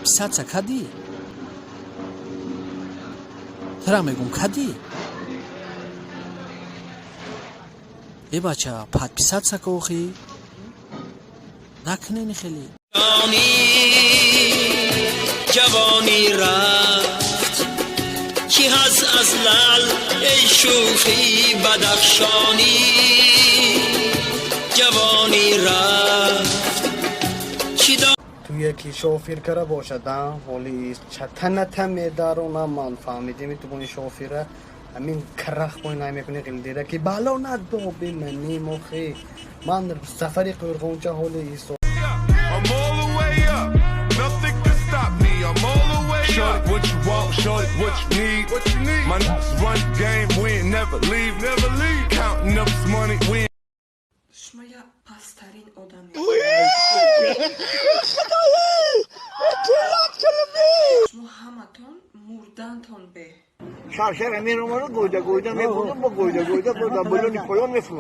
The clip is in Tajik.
Подписаться кадӣ? Тра мегум, кадӣ? Э, бача, подписаться ка охи. Накунени хеле. Ҷавонӣ рафт, ки ҳаз аз лал, эй шӯхи бадахшонӣ, ҷавонӣ рафт, чӣ Ту яки шофир кара бошад, а ҳоли чатаната медаронам. Ман фаҳмидеми, ту бони шофира ҳамин карах бой намекуни, ғилдира ки бало надоби маним. Охи, ман сафари қӯрғонча ҳоли исо. I'm all the way up. Nothing can stop me. I'm all the way up. Shorty, what you want, shorty, what you need. What you need? My niggas run the game, we ain't never leave. Never leave. Counting up this money, we ain't Шумо як пасттарин одаме. Шумо ҳаматон мурдантон беҳ. Шаршара меромаду, гойда гойда мебурдум, бо гойда гойда бо дар болони поён мефурод.